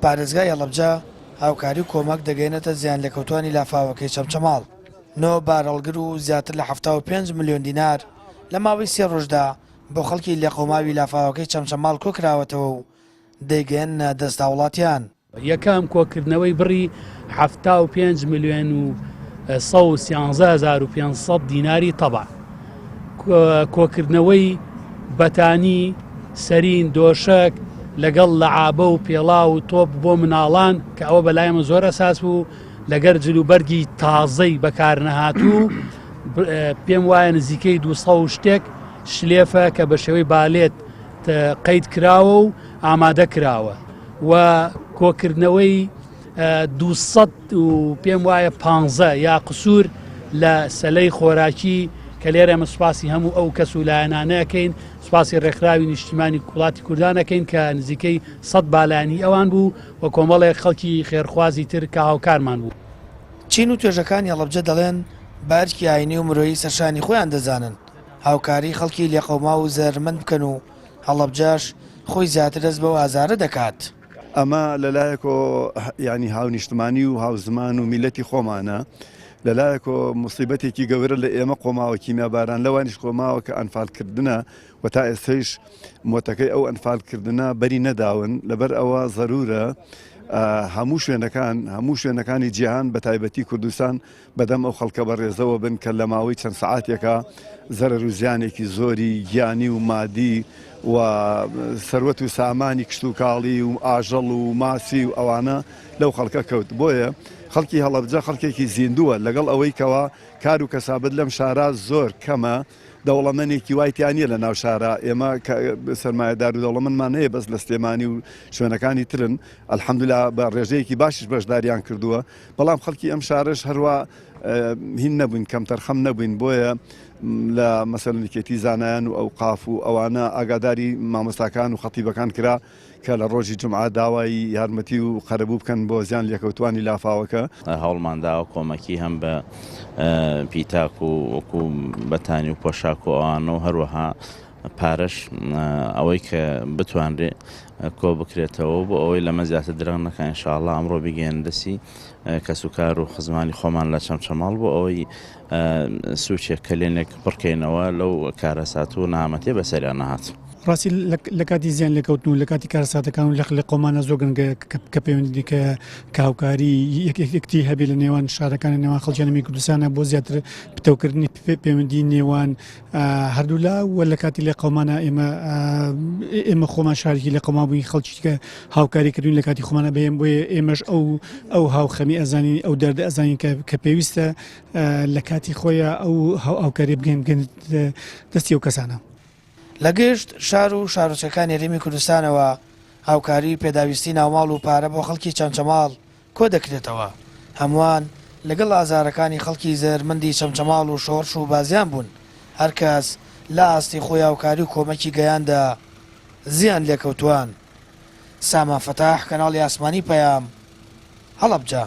پارێزگای هەڵەبجە هاوکاری و کۆمەک دەگەیەنێتە زیانلێکەوتووانی لافاوەکەی چەمچەماڵ. نۆ بارهەڵگر و زیاتر لە 75 ملیۆن دینار لە ماوەی سێ ڕۆژدا بۆ خەڵکی لێقەوماوی لافاوەکەی چەمچەماڵ کۆکراوەتەوە و دەیگەیەننە دەست هاوڵاتیان. یەکەم، کۆکردنەوەی بڕی 75 ملیۆن و 113 500 دیناری تەبع. کۆکردنەوەی بەتانی، سەرین، دۆشەک، لەگەڵ لەعابە و پێڵاو و تۆپ بۆ مناڵان کە ئەوە بەلای من زۆر ئەساس بوو، لەگەر جلوبەرگی تازەی بەکارنەهاتوو پێم وایە نزیکەی 200 و شتێک شلێفە کە بە شێوەی بالێت قەید کراوە و ئامادە کراوە و کۆکردنەوەی 200 و پێم وایە 15 یا قسوور لە سەلەی خۆراکی کە لێرە ئەمە سوپاسی هەموو ئەو کەس و لایەنانەکەین سوپاسی ڕێکخراوی نیشتیمانی وڵاتی کوردانەکەین کە نزیکەی 100 بالانی ئەوان بوو و کۆمەڵێک خەڵکی خێرخوازی تر کە هاوکارمان بوو. چین و توێژەکانی هەڵەبجە دەڵێن، بە ئەرکی ئاینی و مرۆیی سەرشانی خۆیان دەزانن هاوکاریی خەڵکی لێقەوماو و زەرەرمەند بکەن و هەڵەبجەش خۆی زیاتر دەست بەو ئازارە دەکات. ئەمە لەلایەکۆ یانی هاونیشتمانی و هاوزمان و میللەتی خۆمانە، لەلایەکۆ موسیبەتێکی گەورە لە ئێمە قۆماوە کیمیاباران لەوانیش قۆماوە کە ئەنفالکردنە و تا ئێستەیش مۆتەکەی ئەو ئەنفالکردنە بەری نەداون، لەبەر ئەوە زەرورە هەموو شوێنەکان هەموو شوێنەکانی جیهان بە تایبەتی کوردستان بەدەم ئەو خەڵکە بەڕێزەوە بن کە لە ماوەی چەند سەعاتێکا زەرەر و زیانێکی زۆری گیانی و مادی و سەروەت و سامانی کشتوکاڵی و ئاژەڵ و ماسی و ئەوانە لەو خەڵکە کەوت بۆیە خەڵکی هەڵەبجە خەڵکێکی زیندووە لەگەڵ ئەوەی کەوا کار و کەسابەت لەم شارا زۆر کەمە دەوڵەمەنێکی وای تیا نییە لە ناو شارا ئێمە سەرمایەدار و دەوڵەمەندمان هەیە بەس لە سلێمانی و شوێنەکانی ترن الحمدلله بە ڕێژەیەکی باشیش بەشداریان کردووە بەڵام خەڵکی ئەم شارەش هەروا هین نەبووین کەمتەرخەم نەبووین بۆیە لە مەسەلەن یەکێتی زانایان و ئەوقاف و ئەوانە ئاگاداری مامۆستاکان و خەتیبەکان کرا کە لە ڕۆژی جومعە داوای یارمەتی و قەرەبوو بکەن بۆ زیان لێکەوتوانی لافاوەکە. هەوڵمان داوە کۆمەکی هەم بە پیتاک و وەکو بەتانی و پۆشاک و ئەوانە و هەروەها پارەش ئەوەی کە بتوانرێ کۆ بکرێتەوە بۆ ئەوەی لەمە زیاتر درەنگ نەکا ئینشاءاللە ئەمڕۆ بیگەیەنە دەستی کەسوکار و خزمانی خۆمان لە چەمچەماڵ بۆ ئەوەی سوچێک کەلێنێک پڕکەینەوە لەو کارەسات و نەهامەتیە بەسەریان نەهات. ڕاستی لە کاتی زیان لێکەوتن و لە کاتی کارەساتەکان و لە قەومانە زۆر گرنگە کە پەیوەندی کە کە هاوکاری یەکتری هەبێ لە نێوان شارەکان لە نێوان خەڵکی هەرێمی کوردستانە بۆ زیاتر پتەوکردنی پەیوەندی نێوان هەردوولا و لە کاتی لێقەومانە ئێمە ئێمە خۆمان شارێکی لێقەوما بووین خەڵکی کە هاوکاری کردوین لە کاتی خۆمانە بەێن بۆیە ئێمەش ئەو ئەو هاوخەمی ئەزانین ئەو دەردە ئەزانین کە کە پێویستە لە کاتی خۆیان ئەو هاوکاری بگەین بگەن دەستی ئەو کەسانە. لە گشت شار و شارۆچکەکانی هەرێمی کوردستانەوە هاوکاری و پێداویستی ناوماڵ و پارە بۆ خەڵکی چەمچەماڵ کۆدەکرێتەوە، هەمووان لەگەڵ ئازارەکانی خەڵکی زەرەرمەندی چەمچەماڵ و شۆڕش و بازیان بوون، هەرکەس لە ئاستی خۆی هاوکاری و کۆمەکی گەیاندە زیان لێکەوتووان. سامان فەتاح، کەناڵی ئاسمانی پەیام، هەڵەبجە.